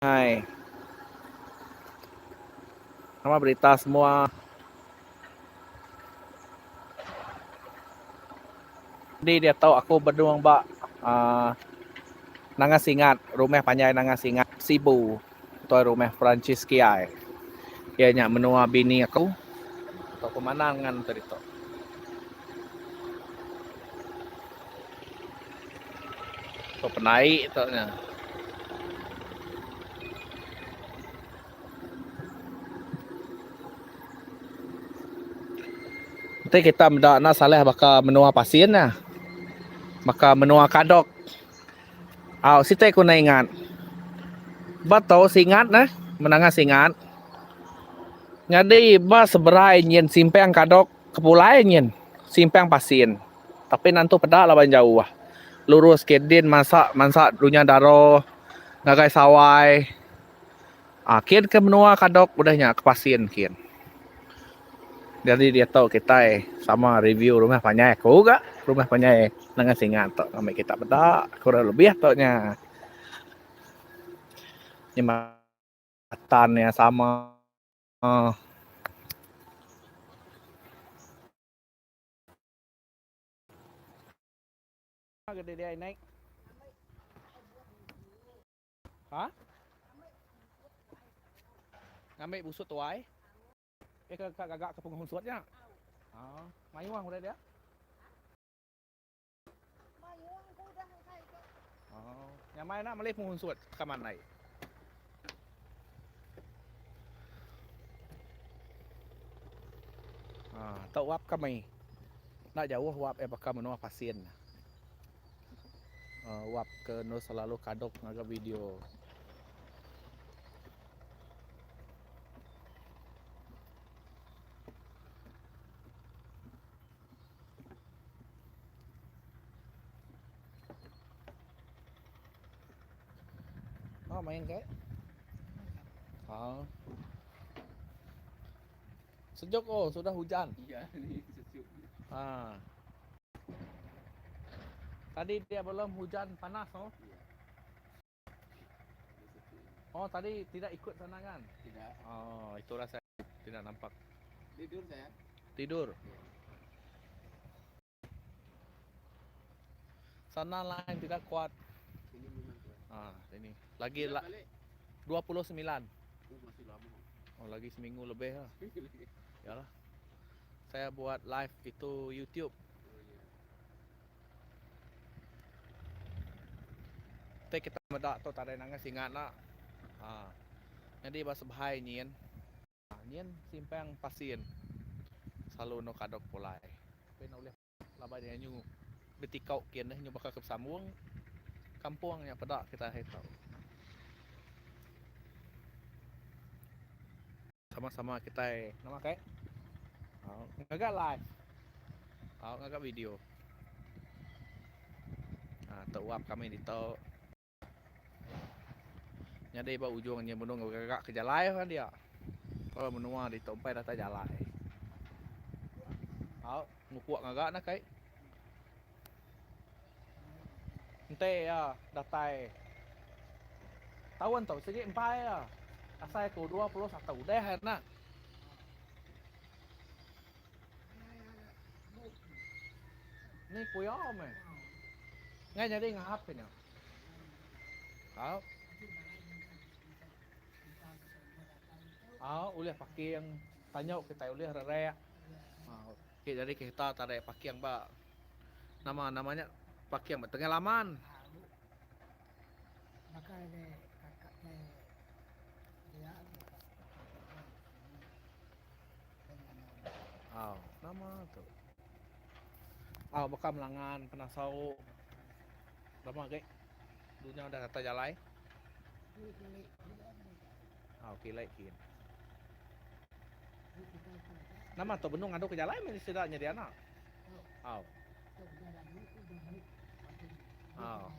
Hai. Nama berita semua? Jadi diatu aku benung ba uhh Nanga Singat, rumah panjai Nanga Singat, Sibu. Tuai rumah Francis Kiai. Iya nya menua bini aku atau pemandangan tu ditu. Tu penai tu nya. Enti kita meda enda salah baka menua Pasin nya. Baka menua Kadok. Au siti ku enda ingat. Ba tu Singat neh, menanga Singat. Nyadi ba seberai nyin simpang Kadok ke pulai nyin simpang Pasin. Tapi nentu peda laban jauh. Lurus ke din mansa mansa dunya daro ngagai sawai aaa kin ke menua kadok udah nya ke pasin kin. Jadi diatu kitai sama review rumah panjai aku ga rumah panjai nengah singa tu ngambi kita peda kurang lebih tu nya. Jematan iya sama. Gede dia naik. Ha? Ngambil busut tuai. Eh ke ka gagak ke pengunsut nya. Ha, mayuh udah dia. Mayuh ku udah kai tu. Oh, nyamai nak meli pengunsut ka mandai. Ha, tu wap kami. Enda jauh wap iya baka menua Pasin. Uh, wap ke endur selalu kadok ngaga video. Oh, main ke? Ha. Sejuk oh, sudah hujan. Iya, ini sejuk. Ha. Tadi dia belum hujan panas oh. Iya. Oh, tadi tidak ikut sana kan? Tidak. Oh, itulah saya tidak nampak. Tidur saya. Tidur. Iya. Sana lain tidak kuat. Ini memang kuat. Ah, ini. Lagi Bila la balik? 29. Oh, masih lama. Oh, lagi seminggu lebih lah. Yalah. Saya buat live itu YouTube. Oh iya. Ti kita meda tu tadai nangis ingat nak. Ha. Jadi ba sebahai nyin. Ha, nyin simpang pasin. Selalu no kadok pulai. Tapi enda ulih laban iya nyu betikau kin deh nyu baka ke besambung kampung nya peda kita hari tu. Sama-sama kitai nama kai ngaga live tau ngaga video aaa tu wap kami ditu nyadi ba ujung nya benung ngaga ke jalai kan dia kalau menua ditu empai datai jalai au mupuk ngaga ne kai enti iya datai taun tu sigi empai iya asai ku 21 udah ne. Ni kuya meh. Ngai nyadi ngahap ke nya. Au. Au ulih parking tanyu kitai ulih rerek. Okey jadi kereta tarik parking ba nama nama nya parking ba tengah laman. Au nama tu. Au baka melangan penasau lama agi dunya udah datai jalai. Au kilai kin. Nama tu benung ngadu ke jalai meh sida nyadi anak. Au. Au.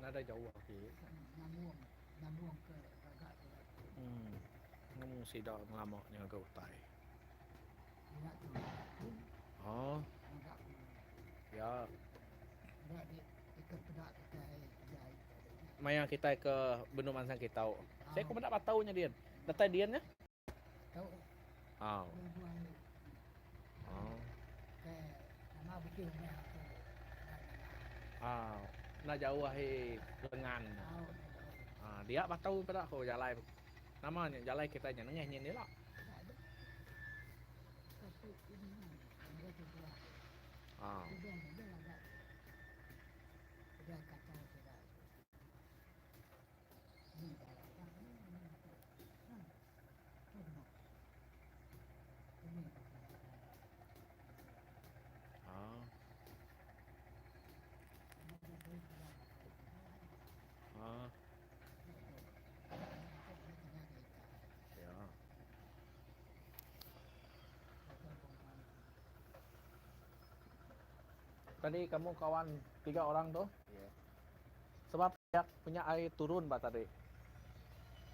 Nadai jauh agi. Nyambung ke gaga sida. Hmm. Nemu sida ngelama nyaga utai. Nya tu. Oh. Mega ku. Ya. Enda di ke peda kitai jai. Maya kitai ke benung mansang kitau. Saya ku meda batau nya din. Datai din nya. Tau. Oh. Oh. Ke nama bukit rumah aku. Ah, enda jauh ahi lengan. Oh. Ah, dia batau peda ko jalai. Nama nya jalai kitai nya nengah nyin ila. Ah. Ah. Ah. Ya. Tadi kamu kawan tiga orang tu? Ya. Sebab dia punya air turun ba tadi.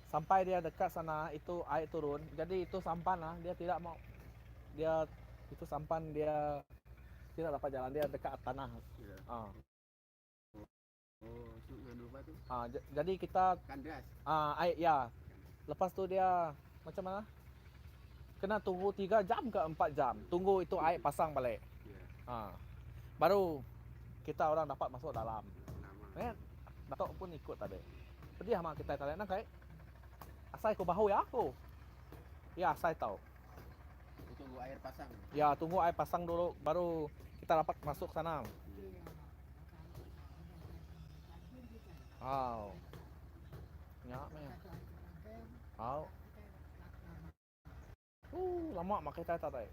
Sampai dia dekat sana itu air turun, jadi itu sampan lah dia tidak mau dia itu sampan dia tidak dapat jalan dia dekat tanah. Ya. Ah. Oh, su nganu apa tu? Ah, jadi kita Kandas. ah air ya. Lepas tu dia macam mana? Kena tunggu 3 jam ke 4 jam. Tunggu itu air pasang balik. Ya. Ah. Baru kita orang dapat masuk dalam. Lama. Eh, Datuk pun ikut tadi. Pedih amat kita tadi nak kai. Asai ku bahu ya aku. Ya, asai tau. Tunggu air pasang. Ya, tunggu air pasang dulu baru kita dapat masuk sana. Au. Nya meh. Au. Lama mak kita tadi.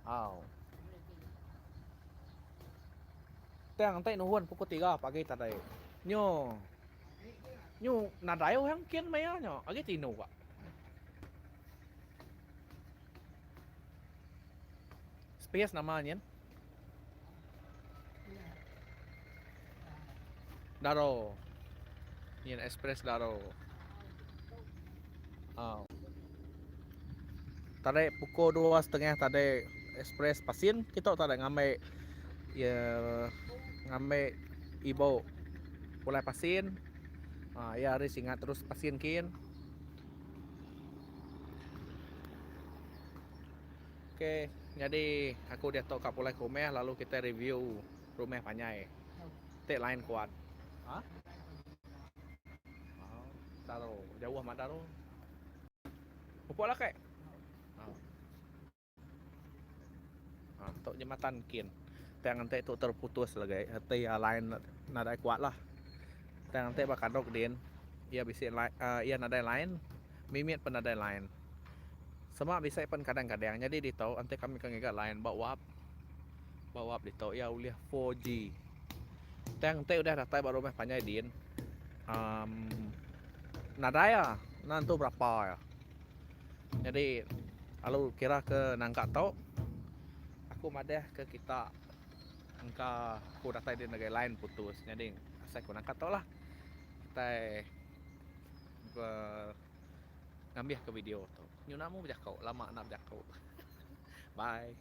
Au. Tang enti nuhun pukul 3 pagi tadi. Nyo. Nyu nadai orang kin maya nyo. Agi tinu ka. Space nama nyin? Daro. Nyin Express Daro. Au. Tadi pukul 2.30 tadi Express Pasin kita tadi ngambi ya ngambi ibu pulai Pasin. Ha, ya hari singa terus Pasin kin. Okey, jadi aku diatu ka pulai ke rumah lalu kita review rumah panjai. Ti line kuat. Ha? Daro, jauh amat daro. Pupuk lah kek. Ha. Ha, tok jembatan kin. Tang enti tu terputus lagi. Enti ya line nadai kuat lah. Tang enti ba kadok din. Iya bisi line, uh, iya nadai line. Mimit pun nadai line. Sema bisi pun kadang-kadang. Jadi ditu enti kami ke ngiga line ba wap. Ba wap ditu iya ulih 4G. Tang enti udah datai ba rumah panjai din. Um, nadai ah. Enda nentu berapa iya. Nyadi lalu kira ke nangka tu aku madah ke kita engka aku datai di ngagai line putus nyadi asai ku nangka tu lah kitai be ngambih ke video tu. Nyuna mu bejaku lama enda bejaku. Bye.